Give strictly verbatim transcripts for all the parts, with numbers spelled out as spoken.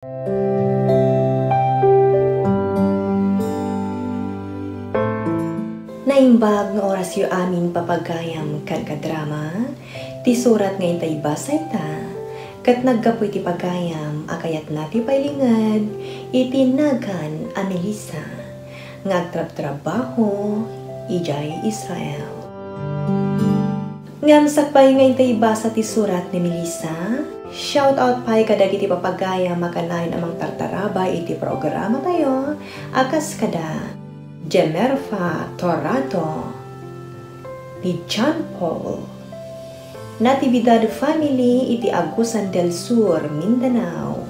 Naimbag nga orasyo amin, papagayam ken kadrama, ti surat nga intay basa ita, ket naggapu iti pagayam a kayatna ti pailinged iti nagan a Melissa nga agtrabtrabaho idiay Israel. Ngem sakbay nga intay ibasa ti surat ni Melissa, shout out pay kadagiti papagayam a kanayon a mangtartarabay iti programatayo a kas kada Jemerfa Torrado, ni John Paul, Natividad family iti Agusan del Sur, Mindanao.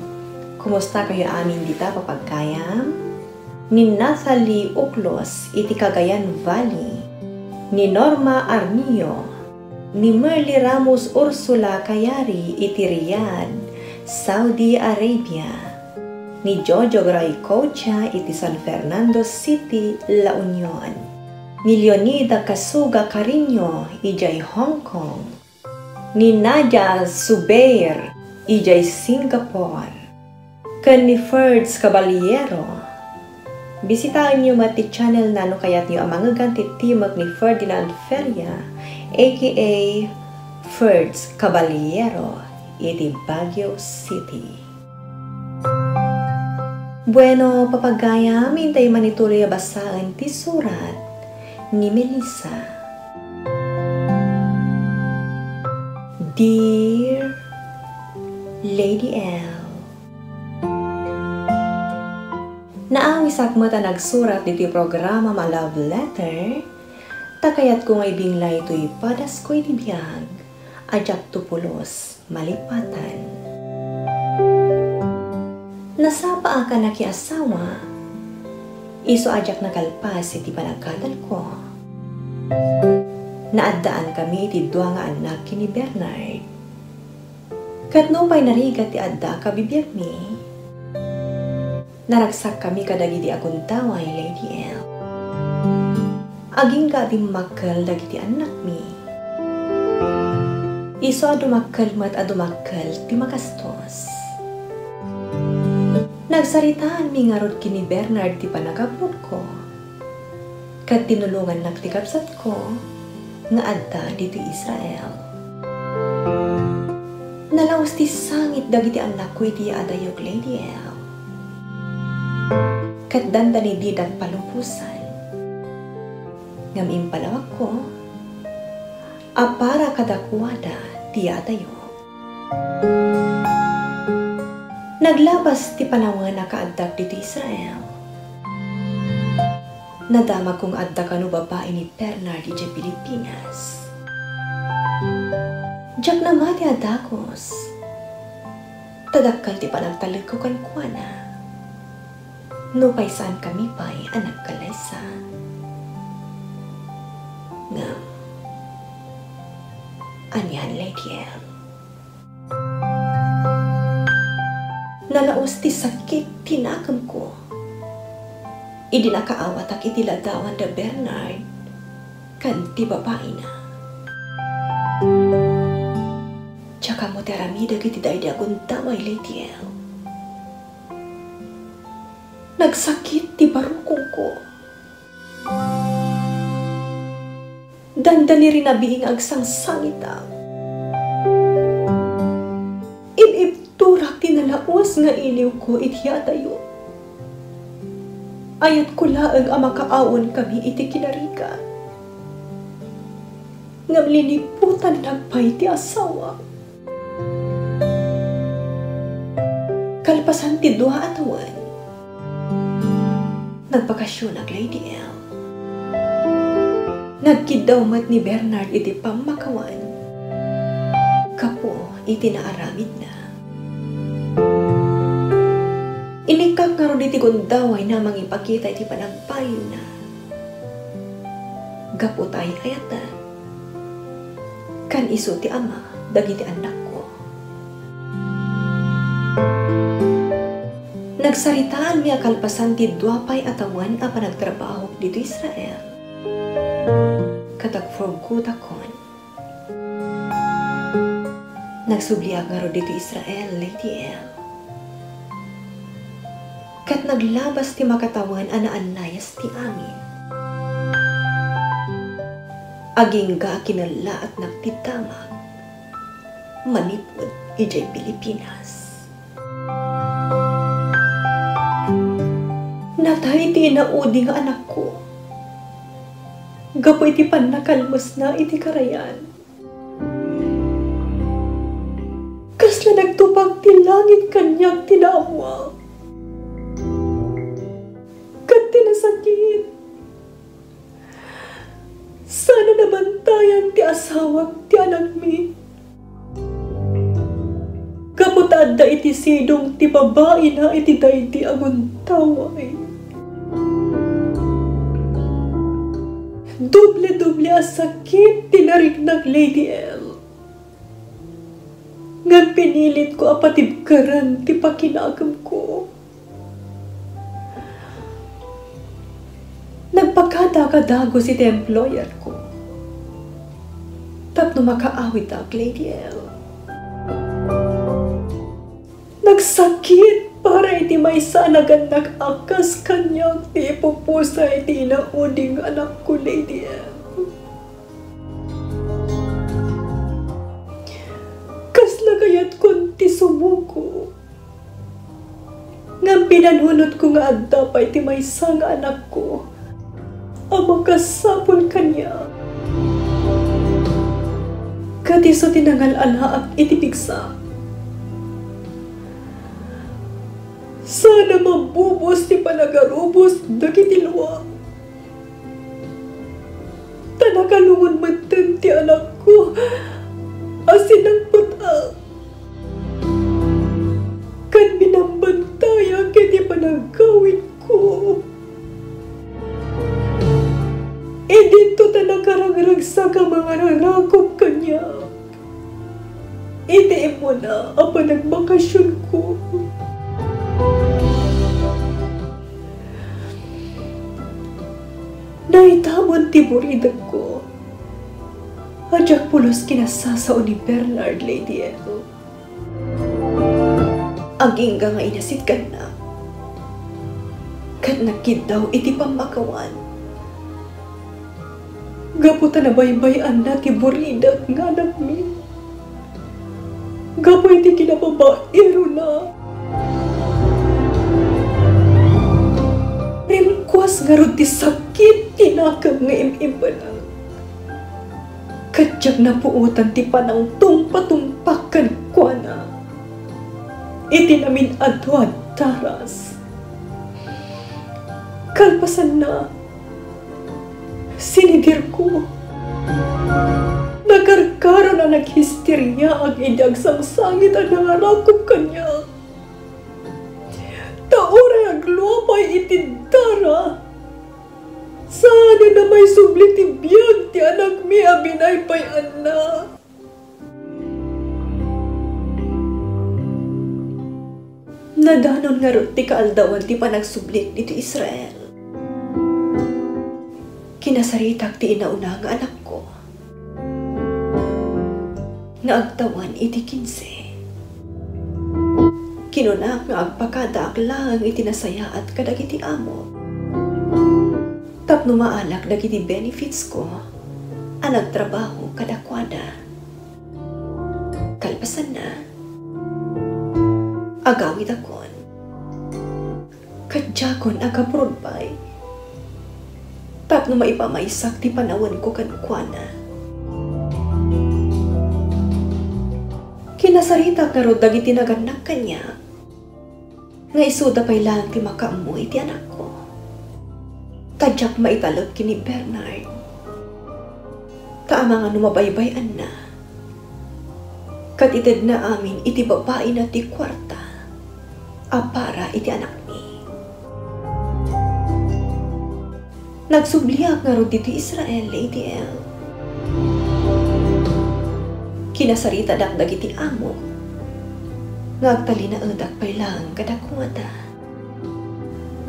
Kumustakayo amin dita, papagayam? Ni Nathalie Uclos iti Cagayan Valley, ni Norma Arnio, ni Merly Ramos Ursula Kayari iti Riyadh, Saudi Arabia, ni Jojo Graycocha iti San Fernando City, La Union, ni Leonida Kasuga Cariño idiay Hong Kong, ni Nadia Zubair idiay Singapore, ken ni Ferds Caballero. Bisitaenyo met ti channel na no kayatyo a mangegan ti timek ni Ferdinand Feria, A K A Ferds Caballero, iti Baguio City. Bueno, papagayam, intay manituloy a basaen ti surat ni Melissa. Dear Lady L, naawisak met a nagsurat ditoy programam a love letter, ta kayatko nga ibinglay toy padasko iti biag a diakto pulos malipatan. Nasapaak a nakiasawa, isu a diak nakalpas iti panagkadalko. Naaddaankami iti dua nga annak ken ni Bernard. Ket nupay narigat ti adda a kabibiagmi, naragsakkami kadagidi a gundaway, Lady L. Agingga a dimmakkel dagiti annakmi. Isu a dumakkel met a dumakkel ti makastos. Nagsaritaanmi ngarud ken ni Bernard ti panagaputko, ket tinulongannak ti kabsatko nga adda ditoy Israel. Nalaus ti sangit dagiti annakko iti yaadayok, Lady L. Ket dandani didak palubosan. Ngem impalawakko a para kadakuada ti yaadayok. Naglabas ti panawen a kaaddak ditoy Israel. Nadamagko nga adda kano babai ni Bernard idiay Pilipinas. Diak namati a dagus, ta dakkel ti panagtalekko kenkuana. Nupay saankami pay a nagkalaysa. Ngem, anian, Lady L? Nalaus ti sakit ti nakemko idi nakaawatak iti ladawan da Bernard ken ti babaina. Diak ammo ti aramidek iti daydi a gundaway, Lady L. Nagsakit ti barukongko. Dandani rinabii nga agsangsangitak. Ib-ibturak ti nalaus nga iliwko iti adayo. Ayatko laeng a makaawankami iti kinarigat. Ngem liniputannak pay ti asawak. Kalpasan ti dua a tawen, nagbakasionak, Lady L. Nagkiddaw met ni Bernard iti pammakawan gapu iti naaramidna. Inikkak ngarud iti gundawayna a mangipakita iti panagbayonna. Gapu ta ay-ayaten, ken isu ti ama dagiti annakko. Nagsaritaanmi a kalpasan ti dua pay a tawen a panagtrabahok ditoy Israel, ket agfurgotakon. Nagsubliak ngarud ditoy Israel, Lady L. ket naglabas ti makatawen a naannayas ti angin. Agingga a kinellaatnak ti damag manipud idiay Pilipinas. Natay ti inaudi nga anakko gapu iti pannakalmesna iti karayan. Kasla nagtupag ti langit kaniak ti naammoak. Ket ti nasakit, sana nabantayan ti asawak ti anakmi. Gapu ta adda iti sidong ti babaina iti daydi a guntaway. Doble-doble a sakit ti nariknak, Lady L. Ngem pinilitko a patibkeren ti pakinakemko. Nagpakadaak a dagus iti employerko tapno makaawitak, Lady L. Nagsakit para iti maysa a nagannak a kas kaniak ti ipupusa iti inaudi nga anakko, Lady L. Kasla kayatkon ti sumuko, ngem pinanunotko nga adda pay ti maysa nga anakko a makasapul kaniak. Ket isu ti nangal-alaak iti pigsa. Sana mabubos ti panagarubos dagiti luak. Ta nakalungon metten ti anakko a sinangpetak ken binambantayak iti panagawidko. Idinto ta nakaragragsak a mangararakop kaniak iti immuna a panagmakasionko. Naitamon ti buridekko a diak pulos kinassasao ni Bernard, Lady L. Agingga nga inasitgannak, ket nagkiddaw iti pammakawan. Gapu ta nabaybay-anna ti buridek nga anakmi gapu iti kinababairona. Rimkuas ngarud ti sakit ti nakem nga im-imbanak. Ket diak napuotan ti panangtungpatungpak kenkuana iti namin-adu a daras. Kalpasanna, sinidirko. Nakarkaron a naghisteriaak idi agsangsangit a nangarakop kaniak. Ta uray aglua pay iti dara, saan a maisubli ti biag ti anakmi a binaybay-anna. Nadanon ngarud ti kaaldawan ti panagsublik ditoy Israel. Kinasaritak ti inauna nga anakko nga agtawen iti kinse. Kinunak nga agpakadaak laeng iti nasayaat kadagiti amok tapno maalak dagiti benefits ko a nagtrabaho kadakuada. Kalpasanna, agawidakon. Ket diakon agabroad pay tapno maipamaysak ti panawenko kenkuana. Kinasaritak ngarud dagiti nagannak kaniak nga isuda pay laeng ti makaammo iti anakko. Ta diak maitalek ken ni Bernard. Ta amangan no mabaybay-anna, ket itedna amin iti babaina ti kuarta a para iti anakmi. Nagsubliak ngarud ditoy Israel, Lady L. Kinasaritadak dagiti amok nga agtalinaedak pay laeng kadakuada.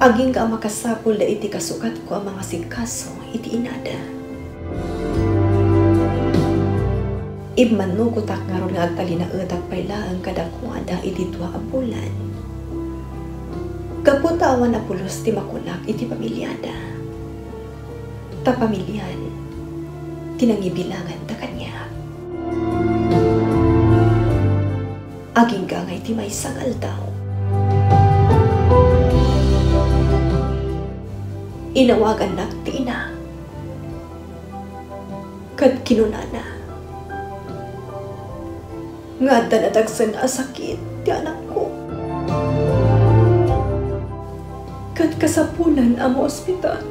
Agingga a makasapulda iti kasukatko a mangasikaso iti inada. Immannugotak ngarud nga agtalinaedak pay laeng kadakuada iti dua a bulan. Gapu ta awan a pulos ti makunak iti pamiliada, ta pamilian ti nangibilanganda kaniak. Agingga nga iti maysa nga aldaw, inawagannak ti ina, ket kinunana nga adda nadagsen a sakit ti anakko, ket kasapulan a maospital.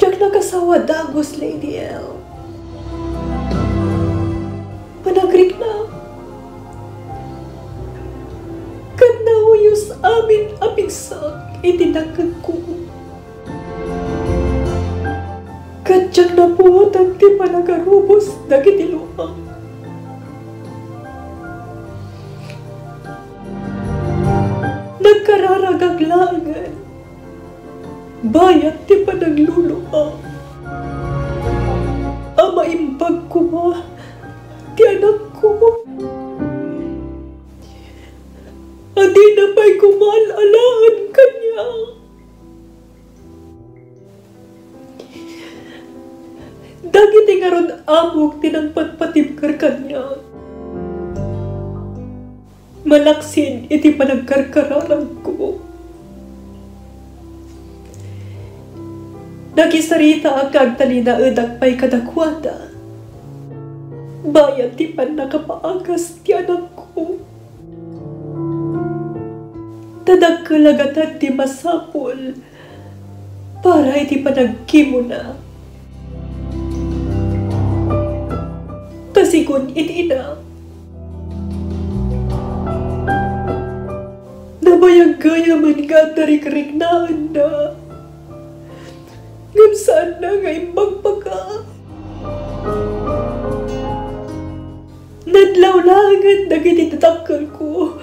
Diak nakasawa dagus, Lady L. Panagrikna ket nauyos amin a pigsak iti dakkelko. Ket diak napuotan ti panagarubos dagiti luam. Nagkararagak laengen bayat ti panagluluam a maimbag koma ti anakko a dina pay koma al-alaen kaniak. Dagiti ngarud, amok ti nangpatpatibker kaniak malaksid iti panagkarkararagko. Nakisaritaak nga agtalinaedak pay kadakuada bayat ti pannakapaagas ti anakko. Ta dakkel a gatad ti masapul para iti panagkimona. Ta sigun iti ina, nabayag gayamen nga adda rikriknaenna, ngem saanna nga imbagbaga. Nadlaw laengen dagiti dadakkelko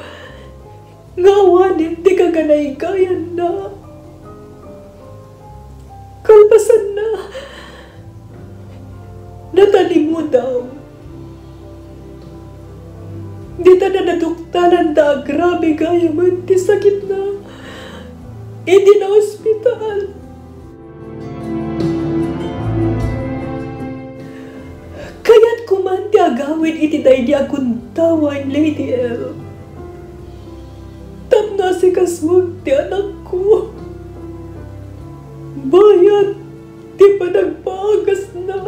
nga awanen ti kaganaygayanna. Kalpasanna, natalimudaw. Dita naduktalanda a grabe gayamen ti sakitna idi naospital. Kayatko man ti agawid iti daydi a gundaway, Lady L, tapno asikasuak ti anakko bayat ti panagpaagasna.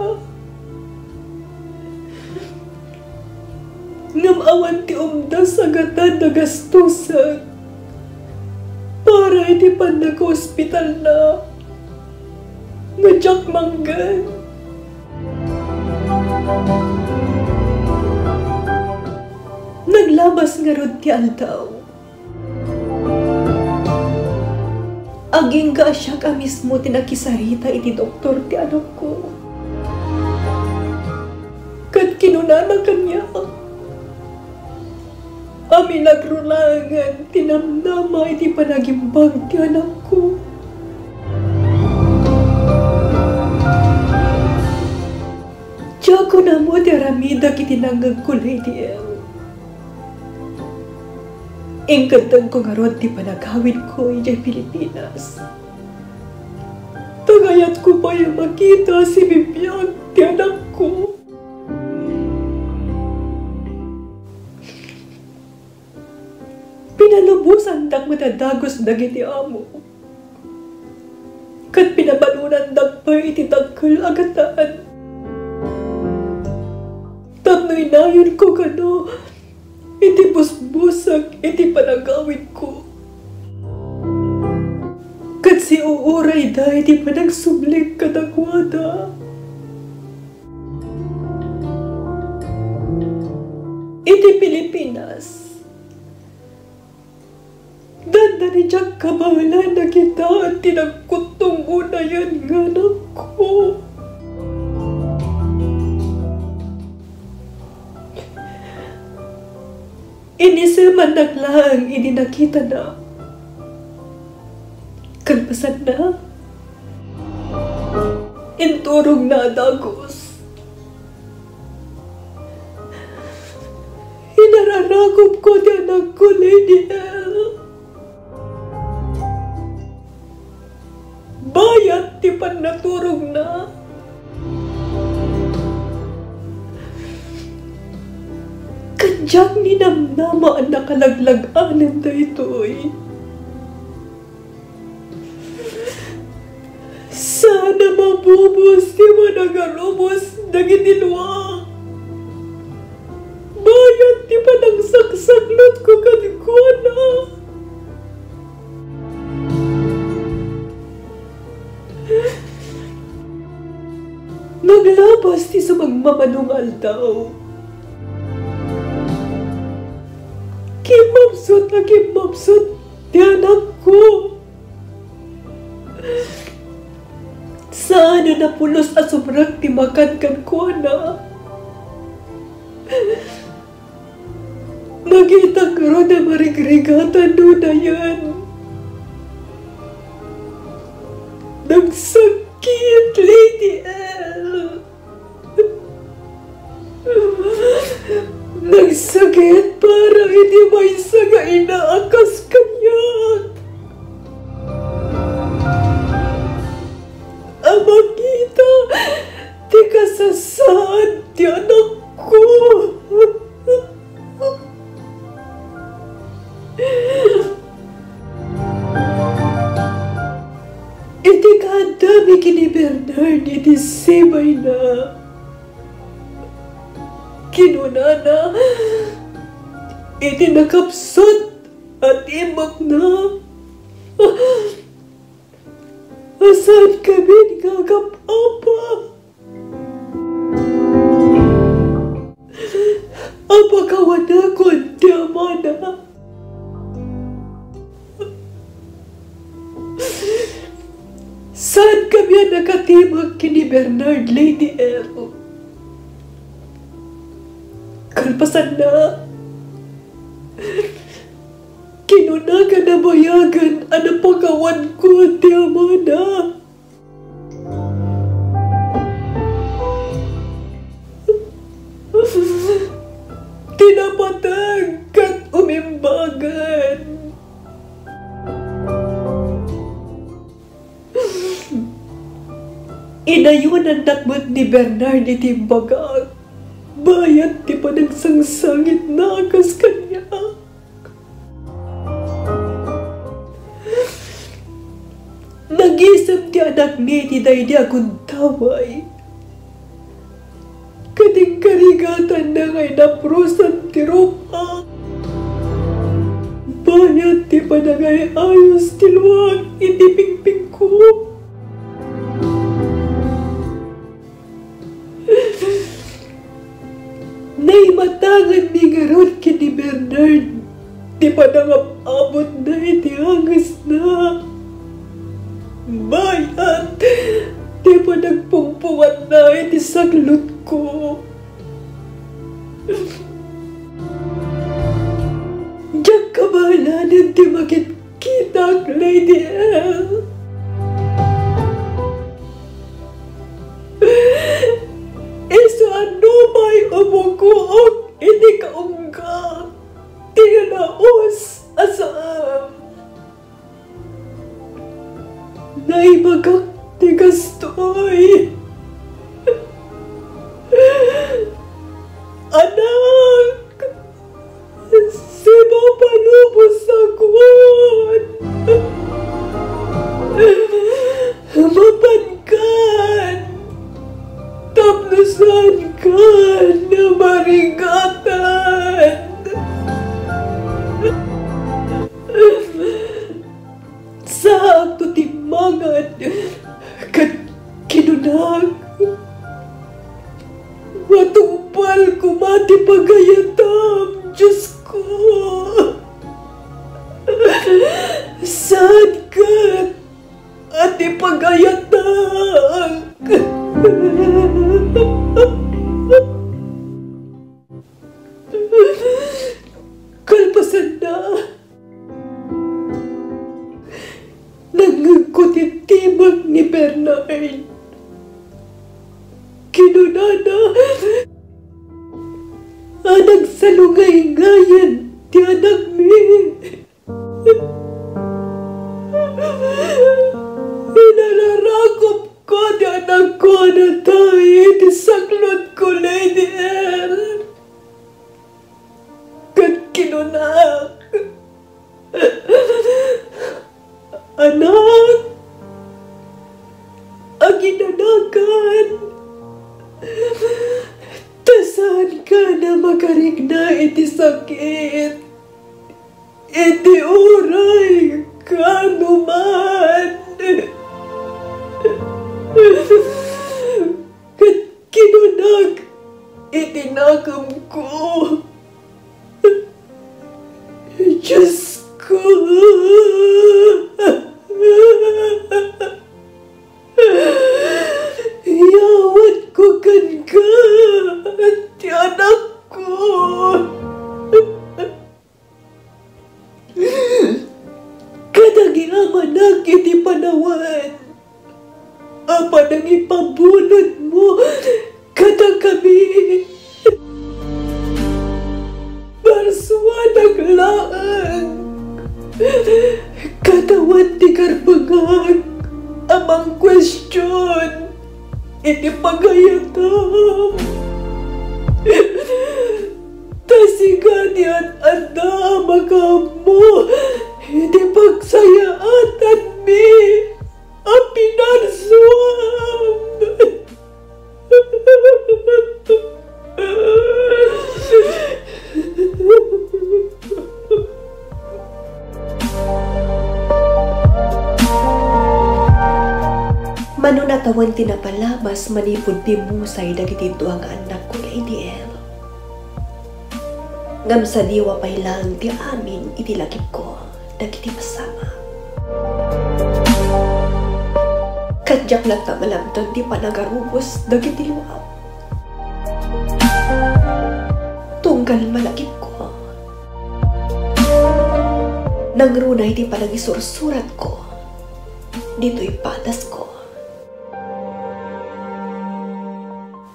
Ngem awan ti umdas a gatad a gastusen para iti pannakaospitalna nga diak mangngeg. Naglabas ngarud ti aldaw. Agingga a siak a mismo ti nakisarita iti doktor ti anakko. Ket kinunana kaniak a milagro laengen ti namnama iti panagimbag ti anakko. Diakon ammo ti aramidek iti nangngegko, Lady L. Inkeddengko ngarud ti panagawidko idiay Pilipinas. Ta kayatko pay a makita a sibibiag ti anakko. Pinalubosandak met a dagus dagiti amo, ket pinabalonandak pay iti dakkel a gatad tapno inayonko kano iti busbusek iti panagawidko. Ket siuurayda iti panagsublik kadakuada. Iti Pilipinas, dandani diak kabaelan a kitaan ti nagkuttong unayen nga anakko. Inisemannak laeng idi nakitana. Kalpasanna, inturogna a dagus. Inararakopko ti anakko, Lady Diak ninamnama a nakalaglag-anan daytoy. Saan a mabubos ti managarubos dagiti lua. Bayat ti panangsaksaklotko kenkuana. Naglabas ti sumagmamano nga aldaw. Kimmapsut a kimmapsut ti anakko. Saan a napulos a sumrek ti makan kenkuana. Nakitak ngarud a marigrigatan nunayen. Nagsakit, Lady L. Nagsakit para iti maysa nga ina a kas kaniak. A makita ti kasasaan ti anakko. Iti kaaddami ken ni Bernard iti sibayna, kinunana iti nakapsut a timakna, a saankami nga agap-apa. Apakawanakon ti amana. Saankami a nakatimek ken ni Bernard, Lady L. Kalpasanna, kinuna nga nabayagen a napakawanko ti amana. Ti napateg ket umimbagen. Inayonannak met ni Bernard iti imbagak, bayat ti panagsangsangitna a kas kaniak. Nagisem ti anakmi iti daydi a gundaway. Ket inkarigatanna nga inaprosan ti rupa. Bayat ti panagay-ayos ti luak iti pingpingko. Naimatanganmi ngarud ken ni Bernard ti panangab-abutna iti angesna. Bayat ti panagpungpunganna iti saklotko. Diak kabaelanen ti makitkitak, Lady L. Isu a nupay umukook iti kaungga ti naus a saan. Naibagak ti kastoy. Anak, sipapalubosakon. Mapankan tapno saankan a marigatan. Saakto ti mangan ket kinunak, "Matungpal koma ti pagayatam, Diosko. Saan ket a ti pagayatak." Kalpasanna, nangngegko ti timek ni Bernard. Kinunana a nagsalungayngayen ti anakmi. Inararakopko ti anakko a natay iti saklotko, Lady L. Anak, anak, aginanakan, ta saanka a makarikna iti sakit iti uray kaanoman. Ket kinunak iti nakemko, Diosko, iyawatko kenka ti anakko. Ket agyamanak iti panawen a panangipabunotmo kadakami. Parsuanak laeng. Ket awan ti karbengak a mangkuestion iti pagayatam. Ta sika ti ad-adda a makaammo iti pagsayaatanmi a pinarsuam. Mano a tawen ti napalabas manipud pimmusay dagiti dua nga annakko nga idi-el. Ngem sadiwa pay laeng ti amin iti lagipko dagiti pasamak. Ket diak latta malabdan ti panagarubos dagiti luam. Tunggal malagipko, nangruna iti panangisursuratko ditoy padasko.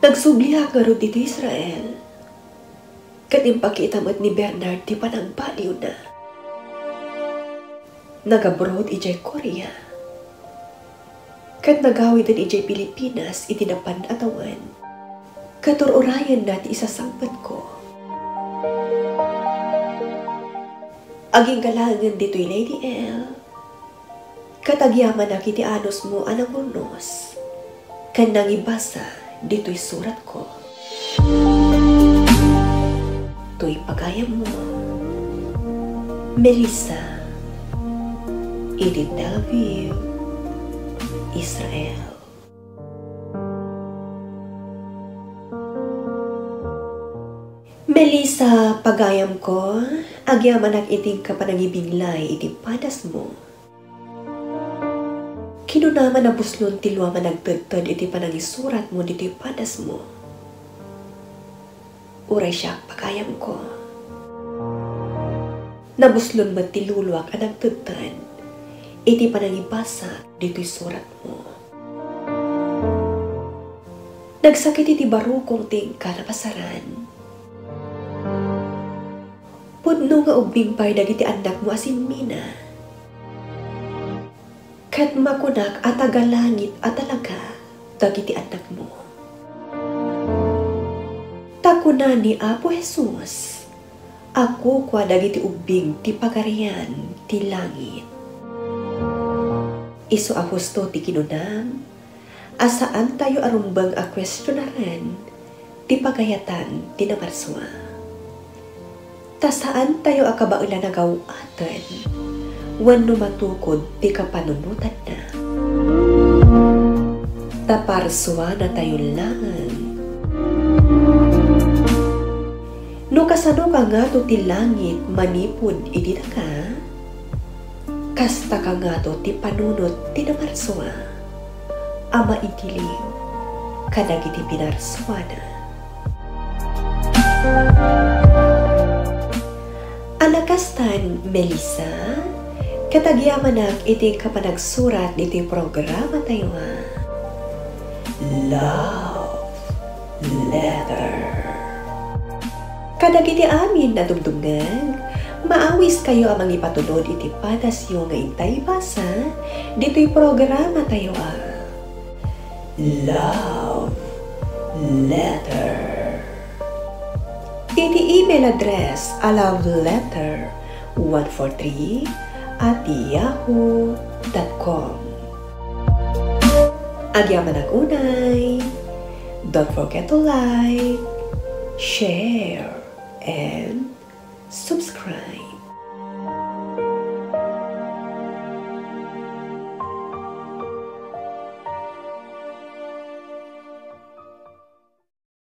Nagsubliak ngarud ditoy Israel, ket impakita met ni Bernard ti panagbaliwna. Nagabroad idiay Korea, ket nagawiden idiay Pilipinas iti napan a tawen, ket ur-urayenna ti isasangpetko. Agingga laengen ditoy Lady L, ket agyamanak iti anusmo a nangurnos ken nangibasa ditoy suratko. Toy pagayammo, Melissa, iti Tel Aviv, Israel. Melissa, pagayamko, agyamanak iti inka panangibinglay iti padasmo. Kinunam a nabuslon ti luam a nagtedted iti panangisuratmo ditoy padasmo. Uray siak, pagayamko, nabuslon met ti luluak a nagtedted iti panangibasa ditoy suratmo. Nagsakit iti barukong ti inka napasaran. Pudno nga ubbing pay dagiti annakmo a simmina. Ket makunak a tagalangit a talaga dagiti annakmo. Ta kuna ni Apo Jesus, a kukua dagiti ubbing ti Pagarian ti langit. Isu a husto ti kinunam, a saantayo a rumbeng a kuestionaren ti pagayatan ti namarsua. Ta saantayo a kabaelan a gaw-aten wenno matukod ti kapanunotanna. Ta parsuanatayo laeng. No kasano kangato ti langit manipud iti daga, kasta kangato ti panunot ti namarsua a maigiliw kadagiti pinarsuana. A nakastan, Melissa, ket agyamanak iti kapanagsurat ditoy programatayo a Love Letter. Kadagiti amin a dumdumngeg, maawiskayo a mangipatulod iti padasyo nga intay ibasa ditoy programatayo a Love Letter. Iti email address a love letter one four three at yahoo dot com. Agyamanak unay, don't forget to like, share, and subscribe.